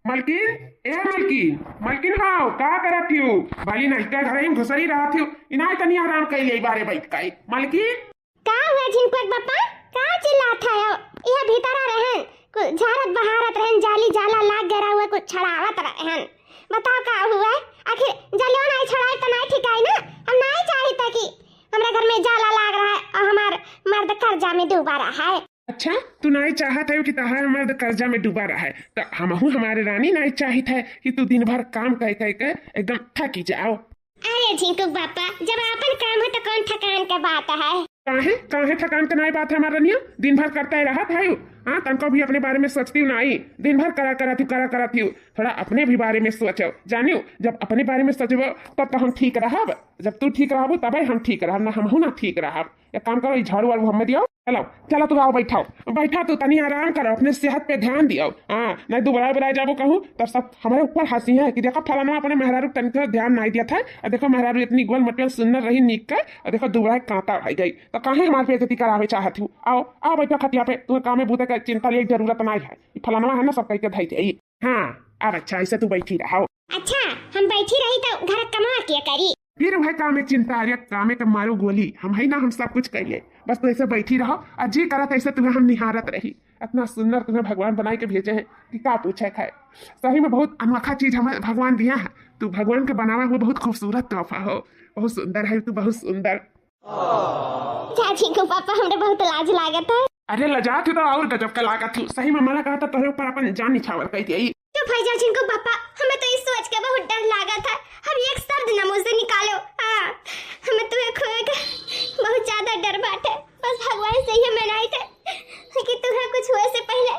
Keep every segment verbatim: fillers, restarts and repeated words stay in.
मलकिन, ए मलकिन, मलकिन हो, का करत हिउ? भली नहीं का घर ही घुसरी रहत हिउ, इनाय तनी आराम कइ ले बारे बैठ के। मलकिन। का हुआ झिनकुआ के बापा? का चिल्लात है? यह भीतरा रहन, कुछ झारत बहारत रहन, जाली जाला लाग गया हुआ, कुछ छड़ावत रहन। बताओ का हुआ? आखिर जलियो नहीं छड़ाई तो नहीं ठिकाई ना। हम नहीं चाहित कि हमरा घर में जाला लाग रहा है और हमार मर्द कर्जा में डूबा रहा है। अच्छा, तू नाई चाहत है कि तहार मर्द कर्जा में डूबा रहे, त हमहू हमारे रानी नाई चाहित है कि तू दिन भर काम कइ कइ के एकदम थकी जाओ। अरे झिंकू बापा, जब आपन काम हो तो कौन थकान के बात है? काहे, काहे थकान के नाई बात है हमार रनिया? दिन भर करते रहत है। हाँ, तनको भी अपने बारे में सोचती नाई, दिन भर करा करत हिउ, करा करत हिउ। थोड़ा अपने भी बारे में सोचो, जानियो, जब अपने बारे में सोचबो तब तो हम ठीक रहब। जब तू ठीक रहबू तबे हम ठीक रहब, ना हमहू ना ठीक रहब। एक काम करो, ई झाड़ू वाड़ू हमें दियो। चलो, चलो, तू आओ, बैठाओ, बैठा, तू तनी आराम करो, अपने सेहत पे ध्यान दियो। हाँ, नहीं दुबराए बुराए जाबो कहूँ, तब सब हमारे ऊपर हँसी है कि देखो फलाना अपने मेहरारू के तनिको ध्यान नहीं दिया था, और देखो मेहरारू इतनी गोल मटोल सुंदर रही नीक के, और देखो दुबराए कांटा भई गई, तो काहे हमार बेइज्जती करावे चाहत हिउ? आओ, आओ बैठो खटिया पे, तुम्हें काम में बूते का चिंता लिए जरूरत नहीं है, ई फलाना है ना सब कह के धई जाई। हाँ, अब अच्छा, ऐसे तू बैठी रहो। अच्छा, हम बैठी रही तो घर कमा के करी? फिर वह कामे चिंता, अरे कामे के मारो गोली, हम है ना, हम सब कुछ कर ले, बस तू ऐसे बैठी रहो और जी करत ऐसे तुम्हें हम निहारत रही। इतना सुंदर तुम्हें भगवान बनाए के भेजे हैं कि का पूछे खाए। सही में बहुत अनोखा चीज हमें भगवान दिया है। तू भगवान के बनावा हुआ बहुत खूबसूरत तोहफा हो, बहुत सुंदर है तू, बहुत सुंदर। चाची को पापा, हमरे बहुत लाज लागत है। अरे लजात ही तो और गजब का लागत ही। सही में मना कहता तोहरे ऊपर अपन जान निछावर कह दिया। चुप हो जाओ झिंकू पापा, हमें तो इस सोच के बहुत डर लागत है। हम एक शब्द न मुंह से निकालो। हाँ, हमें तुम्हें खोए के बहुत ज्यादा डर बाटे। बस भगवान से ये मनाई थे कि तुम्हें कुछ हुए से पहले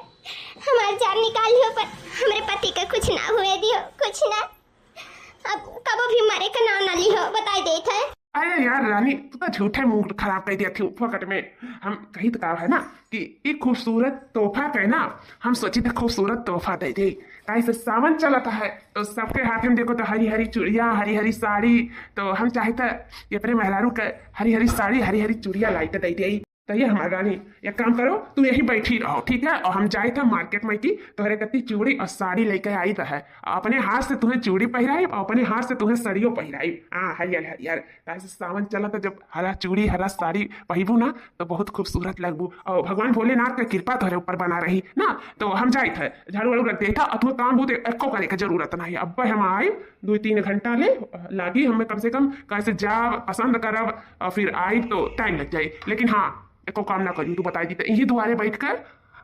हमार जान निकाल लियो, पर हमरे पति का कुछ ना हुए दियो, कुछ ना। अब कबो भी मरे का नाम ना लिहो, बताई देत है। अरे यार रानी, तू तो झूठे मूड खराब कर दिया थी फोकट में। हम कही तो का है ना कि ई खूबसूरत तोहफा के ना, हम सोची थे खूबसूरत तोहफा दे दे। काहे से सावन चलत है तो सबके हाथ में देखो तो हरी हरी चूड़िया, हरी हरी साड़ी, तो हम चाहे तो ये अपने मेहरारू के हरी हरी साड़ी, हरी हरी चूड़िया लाई के दे दे। तो ये हमार रानी, एक काम करो, तू यहीं बैठी रहो, ठीक है? और हम जाए थे मार्केट में की तोहरे कत्ती चूड़ी और साड़ी लेके आई रहे। अपने हाथ से तुम्हें चूड़ी पहिराई और अपने हाथ से तुम्हें सड़ियो पहिराई। हाँ, हरियर हरियर, काहे से सावन चला था, जब हरा चूड़ी हरा साड़ी पहिबू ना तो बहुत खूबसूरत लगबू। और भगवान भोलेनाथ का कृपा तोहरे ऊपर बना रही ना। तो हम जाए थे, झाड़ू वाड़ू रख दे था, और तुम्हें काम बहुत एको करे के जरूरत नहीं है। अब हम आए, दो तीन घंटा ले लागी हमें कम से कम, काहे से जाब, पसंद करब और फिर आइब तो टाइम लग जाए। लेकिन हाँ, एको काम ना करियो, तू बताई दी तो यही दुआरे बैठ कर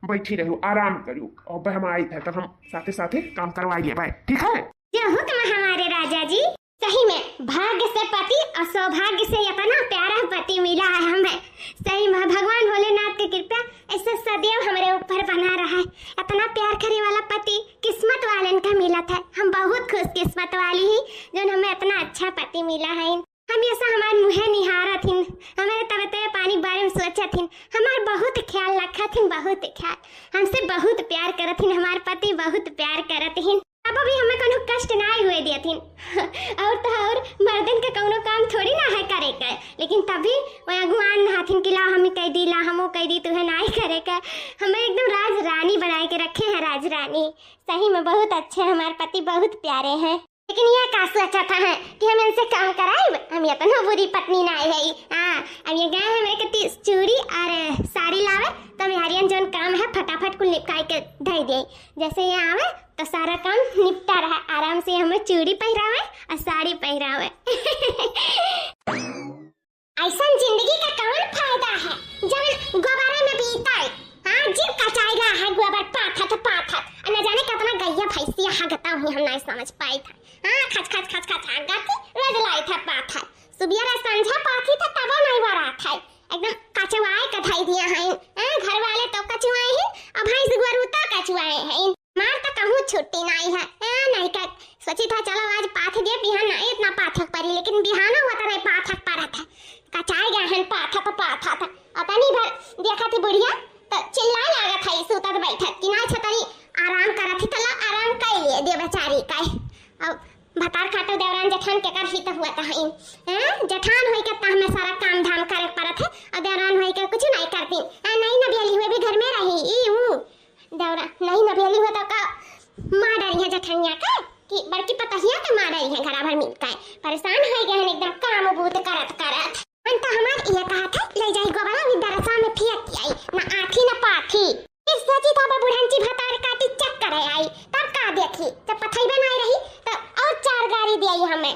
बैठी रहू, आराम करियो। और अब हम आई थे तब हम साथे साथे काम करवाई लेबे, ठीक है? जो हुक्म हमारे राजा जी। सही में भाग्य से पति और सौभाग्य से इतना प्यारा पति मिला है हमें। सही में भगवान भोलेनाथ की कृपा ऐसे सदैव हमरे ऊपर बना रहा है। इतना प्यार करे वाला पति किस्मत वालन का मिला था। हम बहुत खुश किस्मत वाली ही जो हमें इतना अच्छा पति मिला है। हमेशा हमार मुँहे निहारत हिन, हमारे तबीयत पानी के बारे में सोचत हिन, हमार बहुत ख्याल रखत हिन, बहुत ख्याल, हमसे बहुत प्यार करत हिन, हमार पति बहुत प्यार करत हिन। अब भी हमें कोनो कष्ट नाई हुए दियत हिन। और तो और मर्दन के कोनो काम थोड़ी ना है करे के, लेकिन तभी वो अगुआन हथिन कि ला हम कह दी, ला हमो कह दी, तुम्हें नाई करे के। हमें एकदम राज रानी बनाए के रखे हैं, राज रानी। सही में बहुत अच्छे, हमार पति बहुत प्यारे हैं। लेकिन ये का सोचा था है कि हम इनसे काम कराइब? हम ये तो बुरी पत्नी ना है। हाँ, अब ये गए हैं मेरे कती चूड़ी और साड़ी लावे, तो हम हरियन जौन काम है फटाफट कुल निपटाई के दे दे। जैसे ये आवे तो सारा काम निपटा रहा, आराम से हमें चूड़ी पहिरावे और साड़ी पहिरावे। ऐसन जिंदगी का कौन फायदा है जब गोबरे में बीतल? हाँ, जिन कचाई रहा है गोबर पाथत पाथत। और न जाने कितना गैया भैंसिया हगता हुई हम नहीं समझ पाई था। हाँ, खच खच खच खच हगती, रोज लाई था पाथत। सुबिया रे संझा पाथी था तबो नहीं वरा था। एकदम कचवाए के धई दिया है। हाँ, घर वाले तो कचवाए हैं, अब भैंस गोरू तो कचवाए हैं। मार तो कहूँ छुट्टी नहीं है। ए, नहीं कर सोची था, चलो आज पाथ दे, बिहान नहीं इतना पाथक पड़ी, लेकिन बिहाना हुआ तो नहीं पाथक पड़ा था। कचाए गया है पाथक पाथक। और तनी भर देखा थी बुढ़िया तो चिल्लाए लागत है, सुतत बैठत कि ना छतनी आराम करत थी, तो ला आराम कर लिए दे बेचारी का। अब भतार खाटो देवरान जेठान के कर ही तो हुआ था इन। हैं? जेठान होई के तह में सारा काम धाम करे पड़त है, और देवरान होई के कुछ नहीं करती। ए, नहीं ना बेली हुए भी घर में रही, ई ऊ। दौरा नहीं नभेली हो तो का मार डरी है, जब ठनिया के कि बड़की पतहिया के मारे हैं घरा भर मिलके। परेशान होइ गए हैं एकदम काम बूत करत करत। मन तो हमार ये कहा था, ले जाई गोबरा भी दरसा में फेंक आई, ना आथी ना पाथी। फिर सोची था, अब बुढ़ंची भतार काटी चेक करे आई, तब का देखी, जब पथई बनाए रही, तब और चार गारी दे आई हमें।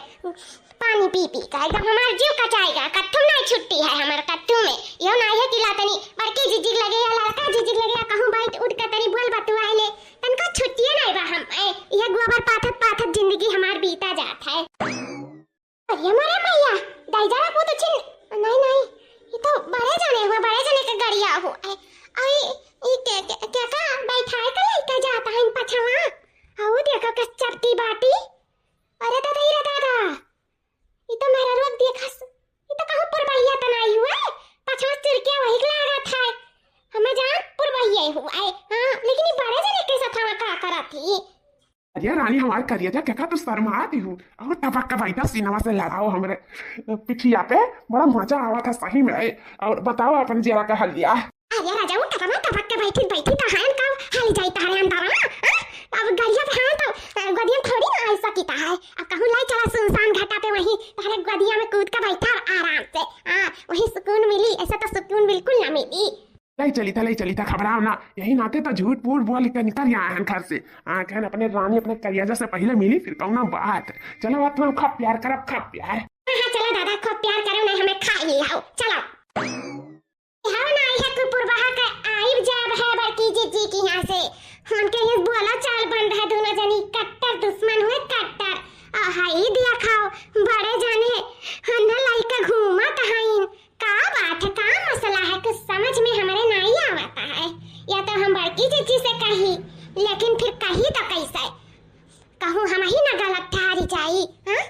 पानी पी पी का एकदम हमार जीव कचाएगा। कट्ठू में नाई छुट्टी है हमार, कट्ठू में। यो नाई है कि ला तनी बड़की जिज्जी लगे या लड़का जिज्जी लगे या कहूँ बैठ उठ के तनी बोल बतुआए ले, तनको छुट्टिए नाई बा हम। ए, यह गोबर पाथत पाथत जिंदगी हमार बीता जात है। अरे मोरे मैया, दाई जरा बहुत अच्छे, नहीं, नहीं, ये तो बड़े जने हुए, बड़े जने के गड़िया हो। ए, अरे, ये के, के, के का बैठाए के लइके जाता है इन पछवा? आओ देखो के चपटी बाटी। अरे दादा, रे दादा, ये तो मेरा रोक देखस, ये तो कहूँ पुरबहिया तो नहीं हुए, पछवा सिर के वही लागत है। हमें जान पुरबहिया ही हुआ है, हाँ, लेकिन ये बड़े जने के साथ हमें का करत ही? अरे रानी, हमार करिया जा, क्या तू शर्मात ही हूँ? और टपक के बैठा, सीनवा से लड़ाओ हमरे पिठिया पे, बड़ा मजा आवा था सही में। और बताओ अपन जियरा का हलिया। अरे राजा, वो टपक, टपक के बैठी, बैठी तो है, कब हल जाई तारे अंदर, हाँ? हाँ? अब गड़िया पे है तो, अ, गोदिया में थोड़ी ना आई सकी ता है। अब कहूँ लाई चला सुनसान घाटा पे, वहीं तारे गोदिया में कूद के बैठा आराम से। हाँ, वहीं सुकून मिली, ऐसा तो सुकून बिल्कुल ना मिली। ले चली था, ले चली था, घबराओ ना। यही नाते तो झूठ फूट बोल के निकल आए हैं घर से। हाँ, कहन अपने रानी, अपने करियाजा से पहिले मिली, फिर कहूँ ना बात। चलो, बात में खूब प्यार करब, खूब प्यार। हाँ, हाँ, चलो दादा, खूब प्यार करो, नहीं हमें खा ही आओ, चलो। हाँ ना, यह कुकुर बहा के आइब जाब है बड़की जिज्जी की यहाँ से। उनके यहाँ बोला चाल बंद है, दोनों जनी कट्टर दुश्मन हुए, कट्टर। आ, हाय, दिया खाओ, बड़े जाने, हन्ना लइका घूमत हईन। का बात है, का मसला है, कुछ समझ में हमरे नाई आवता है। या तो हम बड़की जिज्जी से कही, लेकिन फिर कही तो कैसे? कहूँ हम ही ना गलत ठहरी जाई, हाँ?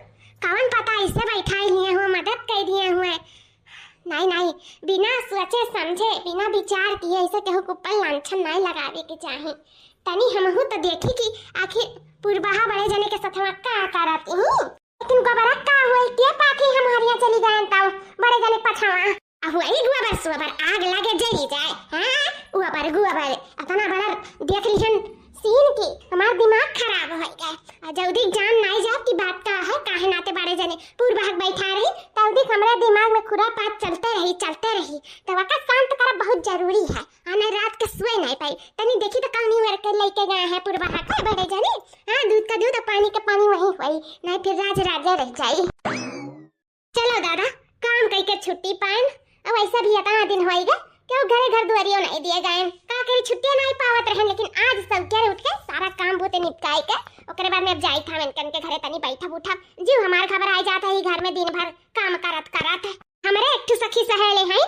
कौन पता, इसे बैठाई लिए हुए, मदद कर दिए हुए। नहीं, नहीं, बिना सोचे समझे, बिना विचार किए ऐसे केहू के ऊपर लांछन नहीं लगावे के चाही। तनी हमहू तो देखी कि आखिर पुरबहा बड़े जने के सथवा का करत ही। लेकिन गोबरा का होई, के पाके हमार यहाँ चली गए तब बड़े जने पछवा। अब वही गोबर सोबर आग लगे जली जाए, हाँ? गोबर, गोबर, इतना बड़ा देख लिहन सीन की हमार दिमाग खराब हो गए। आ जल्दी जान नाई जाब कि बात का है, काहे नाते बड़े जने पुरबहा के बैठा रही, तल्दी हमरे दिमाग में खुरापात चलते रही, चलते रही। तो वका शांत करब बहुत जरूरी है। हाँ, नहीं रात के सोए नहीं पाई। तनी देखी तो कौनी ओर के लेके गए हैं पुरबहा के बड़े जने। हाँ, दूध का दूध और पानी का पानी वहीं हुई, नहीं फिर राज राजा रह जाई। चलो दादा, काम कई के छुट्टी पाएन। अब ऐसा भी इतना दिन होई गए, केहू घरे घर दुआरियो नहीं दिए गए। का करी, छुट्टियाँ नहीं पावत रहे, लेकिन आज सबके उठ के सारा काम बूते निपटाए के, ओकरे बाद में अब जाई था इनकन के घरे तनी बैठब उठब। जीव हमार घबराए जात है, ई घर में दिन भर काम करत करत। हमरे एक ठो सखी सहेली हैं,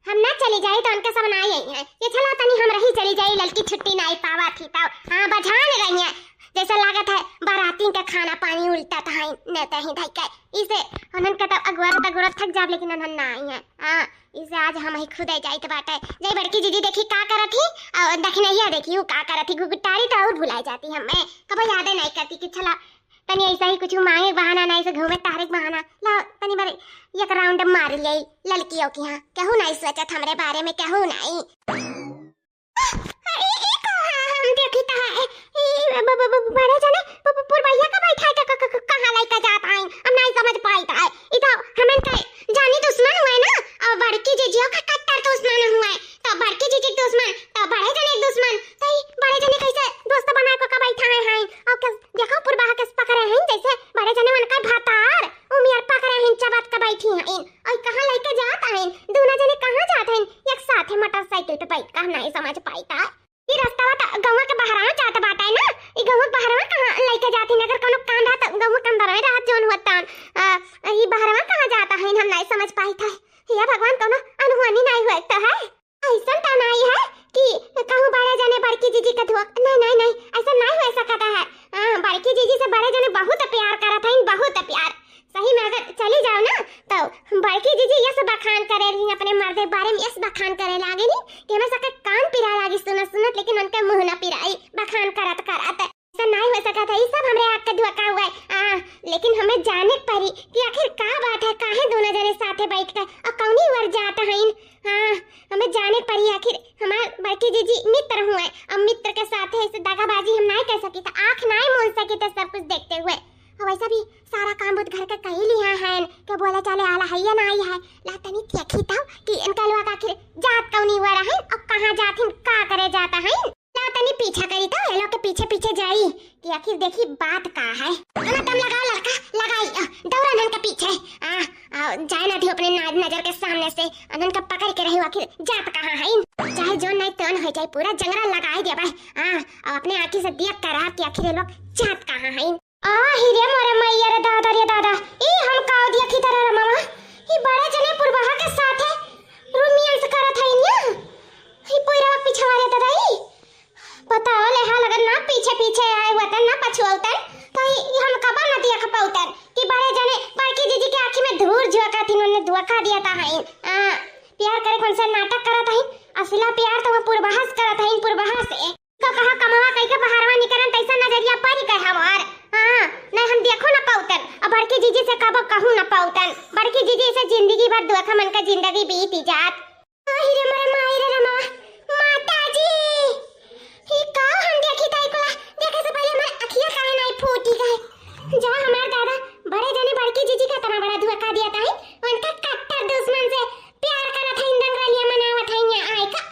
हम ना चली जाई तो उनके सब ना आई हैं। ये चलो तनी हम रही चली जाई, ललकी छुट्टी नहीं पावा थी तो। हाँ, बझान रही हैं, जैसे लागत है बारातिन का खाना पानी उल्टा था, न तही धई के। इसे उन्हन के तो अगुआर तगुआर थक जाब, लेकिन उन्हन ना आई हैं। हाँ, इसे आज हम ही खुदे जाइत बाटे। जय बड़की दीदी देखी का करत ही, और दखिनैया देखी वो का करत ही, गुगुटारी तो और भुलाई जाती हम। मैं कबो यादे नहीं करती कि चला तनी ऐसा ही कुछ मांगे के बहाना, ना ऐसे घूमे टहरे के बहाना। ला, तनी बार एक round मार ले ललकियों के यहाँ। केहू नहीं सोचत हमरे बारे में, केहू नहीं। अरे, ई का हम देखी ता है? ई ब-, ब-, ब-, बड़े जने प-, प-, पुरबैया का बैठा है, क-, क-, क-, कहाँ लइका जात आइन? हम नहीं समझ पाई ता है। ई तो हमन के जानी दुश्मन हुए ना, और बड़की जीजियो का कट्टर दुश्मन हुए। तो बड़की जीजी के दुश्मन, तो बड़े जने के दुश्मन, तो ई बड़े जने कैसे दोस्त बना के का बैठा है, हैं? और के देखो पुरबहा के पकड़े हैं, जैसे बड़े जने उनका भातार, उमियर पकड़े हैं, चबात के बैठी हैं। और कहाँ लइका जात हैं? दोनों जने कहाँ जात हैं? एक साथ है मोटरसाइकिल पे बैठ के, हम नहीं समझ पाई ता। ई रस्तवा त गौवा के बहरवा जात बाटे ना, ई गौवा के बहरवा कहाँ लइका जात हैं? अगर कोनो काम रहा त गौवा के अंदर में रहत जौन हुआ तान, आ, ई बहरवा कहाँ जात हैं? हम नहीं समझ पाई ता। हे भगवान, कोनो अनहोनी नहीं हुए तो है? ऐसन त नहीं है कि कहूँ बड़े जने बड़की जीजी के धुआ, नहीं, नहीं, नहीं, ऐसा नहीं हो सकता है। हाँ, बड़की जीजी से बड़े जने बहुत प्यार करत हैं, बहुत प्यार। सही में अगर चली जाओ ना, तो बड़की जीजी यस बखान करे रही अपने मर्दे के बारे में, यस बखान करे लागे नहीं कि हमें सबके कान पिरा लागी सुनत सुनत, लेकिन उनके मुँह ना पिराई बखान करत करत। ऐसा नहीं हो सकता है, ये सब हमरे आँख के धोखा हुआ है। आ, लेकिन हमें जाने के पड़ी कि आखिर का बात है, काहे दोनों जने साथे बैठ के और कौनी ओर जात हैं। हाँ, हमें जाने के पड़ी, आखिर हमार बड़की जीजी मित्र हुए, और मित्र के साथे ऐसे दगाबाजी हम नहीं कर सकी ता, आँख नहीं मूंद कि ते सब कुछ देखते हुए। और वैसा भी सारा काम बुत घर के कही लिहा है, के बोले चाले आला है या ना आई है। ला तनी देखी तो कि इनका लोग आखिर जात कौनी हुआ रहन और कहाँ जात हिन, का करे जाता है। ला तनी पीछा करी तो ये लोग के पीछे पीछे जाई कि आखिर देखी बात का है। ना दम लगाओ लड़का, लगाई, अ, दौड़न हन के पीछे। आ, आ, जाए ना दियो अपने ना-, नजर के सामने से, अनन का पकड़ के रही आखिर जात कहाँ है। चाहे जो नहीं तन हो जाए, पूरा जंगरा लगाई दिया भाई। आ, और अपने आँखी से देख कर आप कि आखिर ये लोग जात कहाँ है। आ, ही रे मोरे मैया रे दादा रे दादा, ई हम काव दिया की तरह रे मामा, ई बड़े जने पुरवाहा के साथे रोमांस करत है इनिया, ई पुरवा पिछवा रे दादा ई। बताओ ले हाल, अगर ना पीछे पीछे आए होतन, ना पछुआउतन, तो ई, ई हम कबा ना देख पाउतन कि बड़े जने बड़की जीजी के आँखी में धूर झोंकत हिन, उन्हें धोखा दिया था है। आ, प्यार करे कौन सा नाटक करत है, असला प्यार तो वो पुरवाहा से करत है, पुरवाहा से। तो कहा कमावा कई के बहरवा निकरन, तैसा नजरिया परी गए हमार। हाँ, नहीं हम देखो न पाउतन, अब बड़की जीजी से कबो कहूँ न पाउतन। बड़की जीजी से जिंदगी भर धोखा मन का जिंदगी बीती जात। आही रे मोरे माई रे रमा, माता जी, ही का हम देखी ताई कोला, देखे से पहले हमार अखिया काहे नहीं फूटी गए। जा हमार दादा, बड़े जने बड़की जीजी का इतना बड़ा धोखा दिया ताई, उनका कट्टर दुश्मन से प्यार करत है, रंगरलिया मनावत है, यहाँ आए का।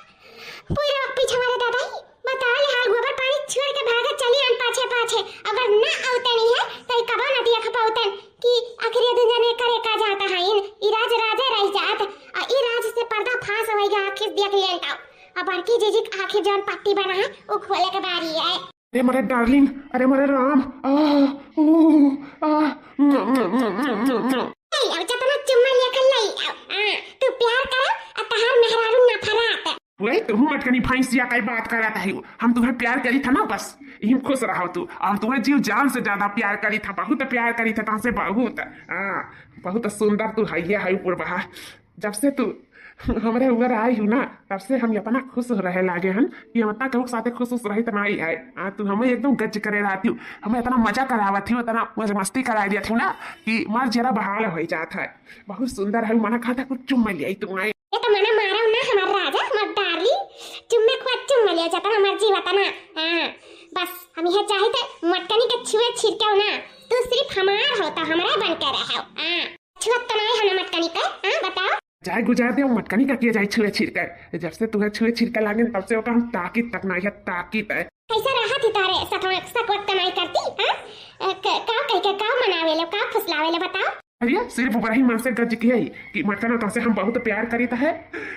पूरा पीछे वाले दादा ही, बताओ ले हाल, गोबर पानी छोड़ के भागत चली आन पाछे पाछे। अगर ना अउतनी है, तो ई कबो ना दिया खपाउतन कि आखिर ये दुनिया में करे का जाता है इन, ई राज राजे रह जात, आ ई राज से पर्दा फांस होइगा, आखिर देख लेन ताऊ। अब बड़की जीजी के आखिर जौन पट्टी बना है, वो खोले के बारी है। अरे मोरे डार्लिंग, अरे मोरे राम, आ, ऊ, आ, म्वा, म्वा, म्वा। ए, अब जतना चुम्मा लिया कर लाई, आ, आ, तू प्यार करा, आ तहार मेहरारू नफरत। वही तुहू मटकनी भैंसिया काई बात करत है, हम तुम्हें प्यार करी था ना, बस यही खुश रहो तू, हम तुम्हें जीव जान से ज्यादा प्यार करी था, बहुत प्यार करी था तुमसे, बहुत। हाँ, बहुत सुंदर तू है, ये है पुरवाहा। जब से तू हमरे ऊपर आई हूँ ना, तब से हम इतना खुश रहे लागे हन कि हम इतना केहू के साथे खुश खुश रही त ना ही है। आ, तू हमें एकदम गज करे रहती हूँ, हमें इतना मजा करावत थी, इतना मौज मस्ती कराई दिया थी ना कि मार जरा बहाल हो जात है। बहुत सुंदर है, मना कहा था कुछ चुम्मा लिया तुम्हारे। ये तो मना मारो ना हमार राजा, हमार डार्लिंग, चुम्मे खुआ चुम्मा लिया जाता हमार जीवा तना। हाँ, बस हम यह चाहे थे मटकनी के छुए छिड़के ना, तू सिर्फ हमार होता, हमारा बन के रहो। हाँ, छुअत तो नहीं है ना मटकनी का, हाँ बताओ। जाए गुजार दे मटकनी का किए जाए छुए छिड़के, जब से तुहे छुए छिड़के लागेन तब से ओका हम ताकित तक ना है, ताकित है। कैसे रहा थी तारे सतवक सतवक तो नहीं करती, हाँ? अ, क-, का कह के का मनावे ले, का फुसलावे ले बताओ? अरे सिर्फ वही मन से गज किए ही कि मटकना तोसे हम बहुत प्यार करीत है,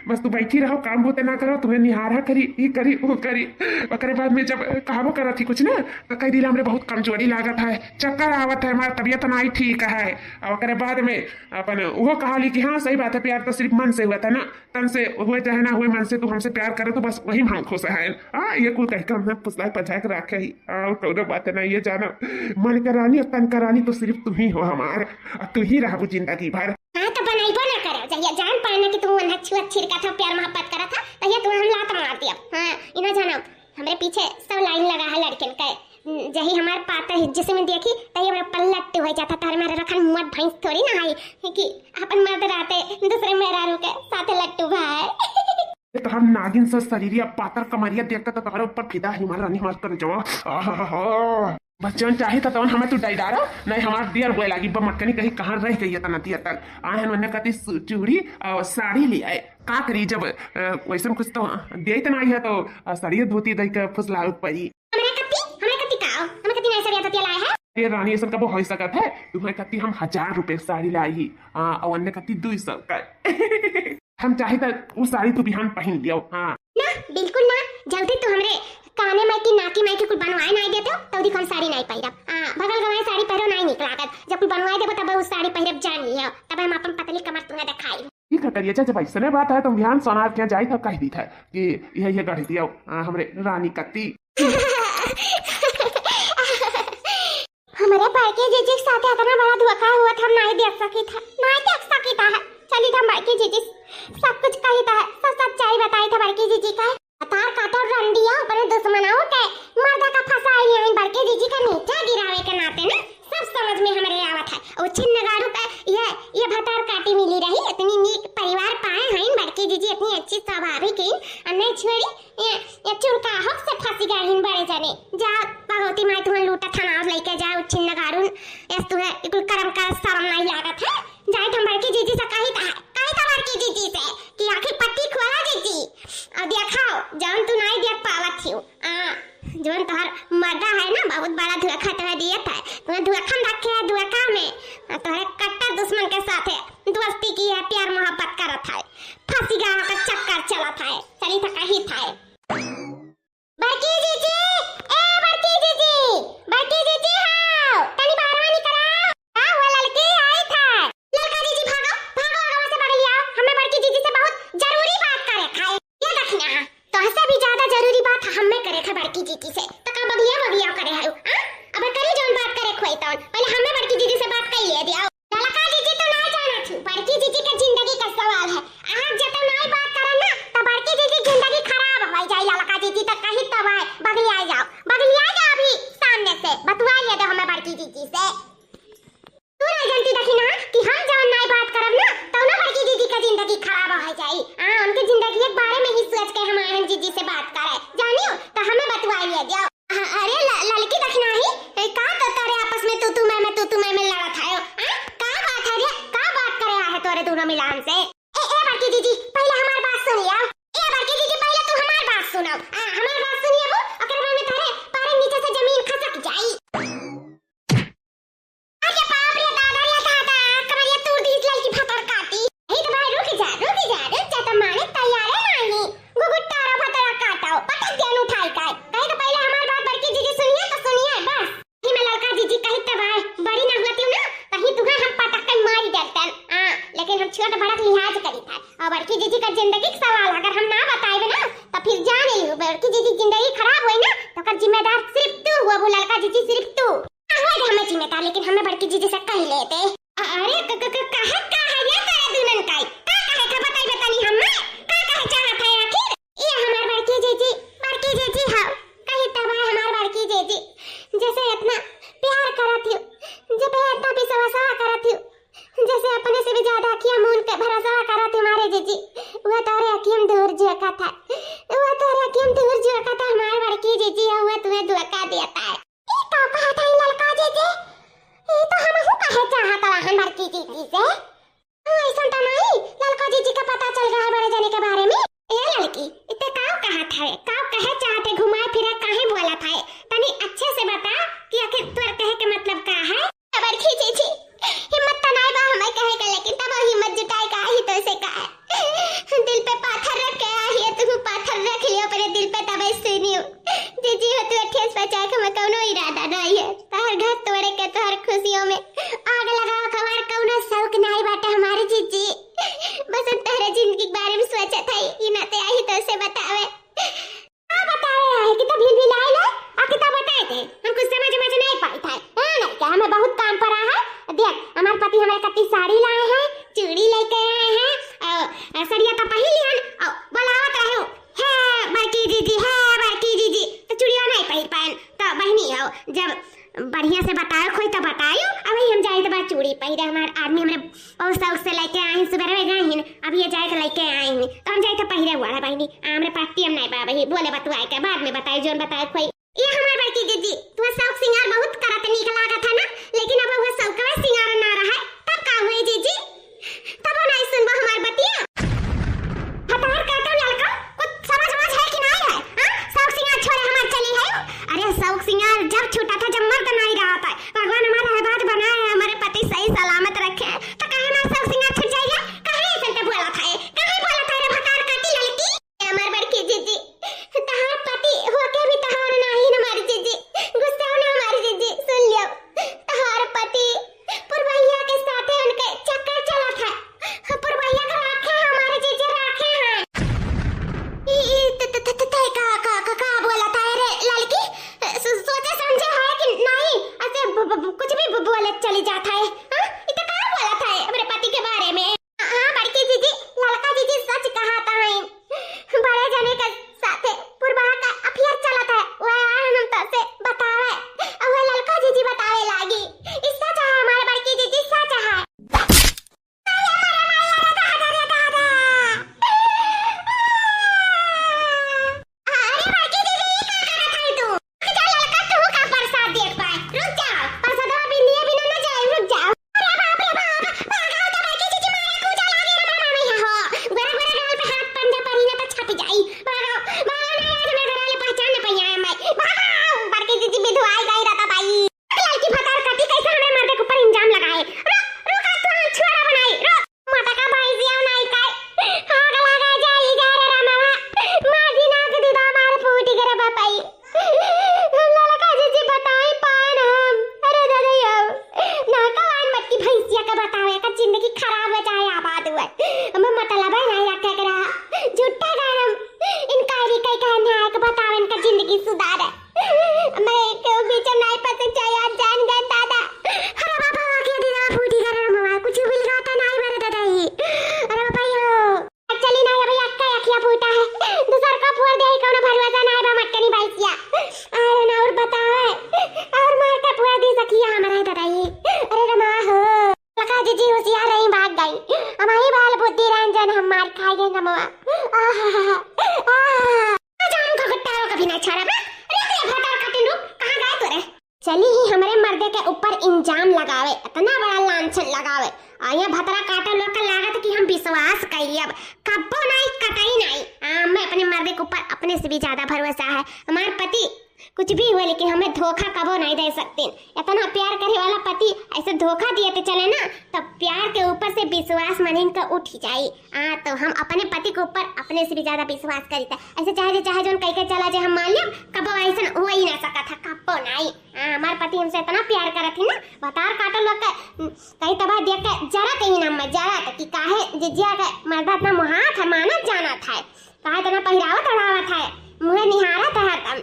बस तू बैठी रहो, काम होते ना करो, तुम्हें निहारा करी, ई करी, वो करी। ओकरे बाद में जब कहबो करत ही कुछ ना, तो कह दिला हमरे बहुत कमजोरी लागत है, चक्कर आवत है, हमार तबीयत नाई ठीक है। और ओकरे बाद में अपन वो कहा ली कि हाँ सही बात है, प्यार तो सिर्फ मन से हुआ था ना, तन से हुए चाहे ना हुए, मन से तू हमसे प्यार करे तो बस वही में हम खुश है। हाँ, ये कुल कह के हमसे फुसलाए पजाए के रखे ही। हाँ, और कौनो बात नहीं, ये जाना, मन का रानी और तन का रानी तो सिर्फ तू ही हो हमार, और तू ही रहबू जिंदगी भर। हाँ, तो बनाइबो ना करे, जहिया जान पाए ना कि तू उन्हें छुअत छिड़का था, प्यार मोहब्बत करा था, तहिया तू हम लात मार दिया। हाँ, इना जाना, हमरे पीछे सब लाइन लगा है लड़कन के। जही हमार पाता है, जिसे में देखी, तही हमरा पल्लट हो जाता। तारे मारे रखन मुआद भैंस थोड़ी ना है कि अपन मर्द रहते दूसरे मेहरारू के साथे लट्टू भाई। ये तो हम नागिन से शरीरिया पातर कमरिया देख के तो तुम्हारे ऊपर फिदा है, हमार रानी, हमार कर जवा। आहा। बस जौन चाहे था तौन हमें तू डाई डारा, नहीं हमार दियर बोए लागी, बमटकनी कहीं कहाँ रह गई है तना दियर तक। आए हैं उन्हें कती सु-, चूड़ी और साड़ी ले आए। का करी जब, अ, वैसन कुछ तो देत नाई है तो, अ, साड़िए धोती दई के फुसलावे पड़ी। हमरे कत्ती, हमरे कत्ती का आओ? हमरे कत्ती नाई साड़िया धोतिया लाए है? ए रानी, ऐसन कबो हो सकत है? तुम्हें कत्ती हम हजार रुपए के साड़ी लाई ही, हाँ, और अन्य कत्ती दुई सौ का। हम चाहे तो वो साड़ी तू बिहान पहन लियो, हाँ। ना, बिल्कुल ना। जल्दी तू हमरे काने माई की, नाकी माई की कुल बनवाए नाई देते हो, तब देखो हम साड़ी नाई पहिरब। हाँ, भगल गवाए साड़ी पहिरो नाई निक लागत। जब कुल बनवाए देबो तब वो साड़ी पहिरब जान लियो, तब हम अपन पतली कमर तुम्हें दिखाई। ठीक है करिए, जब ऐसने बात है तो बिहान सोनार के जाई तो कह दी था कि यह, यह गढ़ दियो, आ, हमरे रानी कत्ती। हमरे बड़के जीजी के साथ इतना बड़ा धोखा हुआ था, हम नहीं देख सकी था, नहीं देख सकी था। चली था बड़के जीजी सब कुछ कही था, सब सच्चाई बताई था बड़के जीजी का। भतार काटो रंडिया अपने दुश्मनों के मर्दा का फंसाई लिया, बड़के जीजी का नीचा गिरावे के नाते ना सब समझ में हमरे आवत है। और छिन नगाड़ू का ये, ये भतार काटी मिली रही, इतनी नीक परिवार पाए हैं बड़के जीजी, इतनी अच्छी स्वाभाविक है, अन्य छोड़ी ये, ये चुरकाहक से फंसी गई बड़े जने। जा भगवती माई तुम्हें लूटा थाना और लेके कि जीजी का जिंदगी के सवाल, अगर हम ना बताइबे ना, तो फिर जान लियो बड़की जीजी जिंदगी खराब होई ना, तो ओकर जिम्मेदार सिर्फ तू हुआ, वो ललका जीजी सिर्फ तू। हाँ, होई हमें जिम्मेदार, लेकिन हमें बड़की जीजी से कही लेते। अरे, क-, क-, क-, कहे, कहे ये तेरे दुनन काई? का कहे का बताई बतानी हमें? का कहे चाहत है आखिर? ये हमार बड़की जीजी, बड़की जीजी हो। कही तब है हमार बड़की जीजी, जैसे इतना प्यार करत हो, जब इतना विश्वासा करत हो, जैसे अपने से भी ज्यादा अखिया मून के भरोसा करत हो हमारे जीजी, वो तोरे अखियम दूर झोंकत है, वो तोरे अखियम दूर झोंकत है हमार बड़की जीजी हो, वो तुम्हें धोखा देता है। ई का कहत है ललका जीजी? ई तो हमहू कहे चाहत रहन बड़की जीजी से। हाँ, ऐसन तो नहीं, ललका जीजी का पता चल गया है बड़े जने के बारे में। ए ललकी, इते काव कहत है, काव कहे चाहते, घुमाए फिरा काहे बोलत है? तनी अच्छे से बता कि आखिर तोर कहे के मतलब का है? बड़की जीजी, हिम्मत तो नहीं बा हमें कहे के, लेकिन तब हिम्मत जुटाए का ही तो से का है। दिल पे पाथर रख के आई है, तू पाथर रख लियो अपने दिल पे, तबे सुनियो। जीजी हो तू ठेस पहुँचाए के हमें कौनो इरादा नहीं है। तोहर घर तोड़े के, तोहर खुशियों में आग लगावे के हमार कौनो शौक नहीं बाटे हमारे जीजी। बस हम तोहरे जिंदगी के बारे में सोचत है, ई नाते आई तो से बतावे। का बतावे आए कि तो भिल भिल आए लो, आ कि तो बताए थे। हम कुछ समझ समझ नहीं पाई था। हाँ, नहीं क्या, हमें बहुत काम पड़ा है। देख, हमारे पति हमारे कत्ती साड़ी लाए हैं, चूड़ी लेके आए हैं, और, और सड़िया तो पहन लिहन, और बोलावत रहे हो, "हे बड़की जीजी, हे बड़की जीजी", तो चूड़िया नहीं पहन पाए। तो बहनी हो, जब बढ़िया से बताए कोई तो बतायो, अबही हम जाए तो बात चूड़ी पहिरे, हमार आदमी हमरे बहुत शौक से लेके आए हैं, सुबह में गए हैं, अब ये जाए तो लेके आए हैं, तो हम जाए तो पहिरे हुआ है बहनी, हमरे पास टीम नहीं बा बही, बोले बतुआए के बाद में बताए, जोन बताए कोई। ये हमार बड़की जीजी, तुम्हार शौक सिंगार बहुत करत नीक लागत है ना, लेकिन अब वो शौक का सिंगार ना रहा है, तब का हुए जीजी? तब नहीं सुनबो हमार बतिया। हतार काटो ललका, कुछ समझ वमझ है कि नहीं है? हाँ? शौक सिंगार छोड़े हमार चली है? अरे शौक सिंगार जब छूटा था, जब मर्द नहीं रहा था। भगवान हमारा आबाद बनाए, हमारे पति सही सलामत रखे, तो काहे हमार शौक सिंगार छूट जाइए? काहे ऐसे ते बोला था? काहे बोला था रे भतार काटी ललकी? हमार बड़की जीजी, तहार पति होके भी तहार नहीं हमारी जीजी। गुस्सा ना हमारी जीजी, सुन लियो। तहार पति पुरवैया के साथे उनके चक्कर चलत है। पुरवैया के राखे हमारे जीजी, राखे हैं। ई, ई, त, त, त, त, त, का, का, का, का बोला था रे ललकी? सो-, सोचे समझे है कि नहीं? ऐसे ब-, ब-, ब-, कुछ भी ब-, बोले चली जाता है। हाँ? ई तो का बोला था हमरे पति के बारे में? हाँ, बड़की जीजी, ललका जीजी सच कहा था। बड़े जने के साथे पुरबा का अफेयर चलत है, वह हम तो से बतावे, और वह ललका जीजी बतावे लागी। ई सच है हमारे बड़की जीजी, सच है। अरे बड़की दीदी, ई का करत हई तू? रुक जा ललका, तू का प्रसाद देख पाए। रुक जा, प्रसादवा बिनिये बिना न जाए, रुक जा। अरे बाप रे बाप, भागो तो बड़की जीजी मारे कूचा लागे रे मामा मैया हो। गोरा गोरा गाल पे हाथ पंजा परी ना तो छप जाई। भागो, भागो ना यार, मैं घरा ले पहचान न पइया है मैं। भागो, बड़की जीजी बिधुआई गई रहता भाई। ललकी भतार कटी कैसे हमरे मर्दे के ऊपर इल्जाम लगाए। रुक, रुक, आज तू हम छुआरा बनाई, रुक। मटका भैंसिया नाई काय, आग लगा जाई जा रे रामवा, माझी नाक दीदा मार फूटी करे बापाई। ललका जीजी बताई पाए ना हम, अरे दादा यो, ना कवान मटकी भैंसिया का बतावे का जिंदगी खराब हो चाहे आबाद हुए, हमें मतलब है नहीं रखे के रहा, झूठा गरम इनकारी कई कहने आए के बतावे इनका जिंदगी सुधारे। मैं केहू बीच में नहीं फंसे चाहे, आज जान गए दादा। अरे बाबा, आके दीदा फूटी करे रे मवा, कुछ बिलगाता नहीं मेरे दादा ही। अरे बाबा यो। चली नहीं अभी अक्का अखिया फूटा है। दूसर का फूल दे, कौनो भरोसा नहीं बा मटकनी भैंसिया। अरे ना और बताओ, और मार का फूल दी सखिया हमारा दादा ही। अरे रमा हो। ललका जीजी होशियार रही, भाग गई। हम ही बाल बुद्धि रंजन हम मार खाए गए नमवा। आहा, आहा। जान को गुट्टारों का भी ना छोड़ा बा। अरे, अरे, भतार काटिन रुक, कहाँ गए तोरे? चली ही हमरे मर्दे के ऊपर इल्जाम लगावे, इतना बड़ा लांछन लगावे। आ ये भतरा काटो लोग का लागत कि हम विश्वास करी अब। कब्बो नहीं, कतई नहीं। आ, मैं अपने मर्दे के ऊपर अपने से भी ज्यादा भरोसा है। हमार पति कुछ भी हुए, लेकिन हमें धोखा कबो नहीं दे सकतीन। इतना प्यार करे वाला पति ऐसे धोखा दिए तो चले ना, तो प्यार के ऊपर से विश्वास मनिन का उठ जाई। हाँ, तो हम अपने पति के ऊपर अपने से भी ज्यादा विश्वास करी था। ऐसे चाहे जे, चाहे जौन कह के चला जे, हम मान लियो, कबो ऐसन हो ही ना सका था, कबो नहीं। हाँ, हमार पति हमसे इतना प्यार करत ही ना, भतार काटल लोग के, कहीं तबाह देख के जरा कहीं ना मत जरा था कि काहे जिज्जिया के मर्दा इतना मुहात है, मानत जानत है, काहे इतना पहिरावत ओढ़ावत है, मुँहे निहारत है हरदम।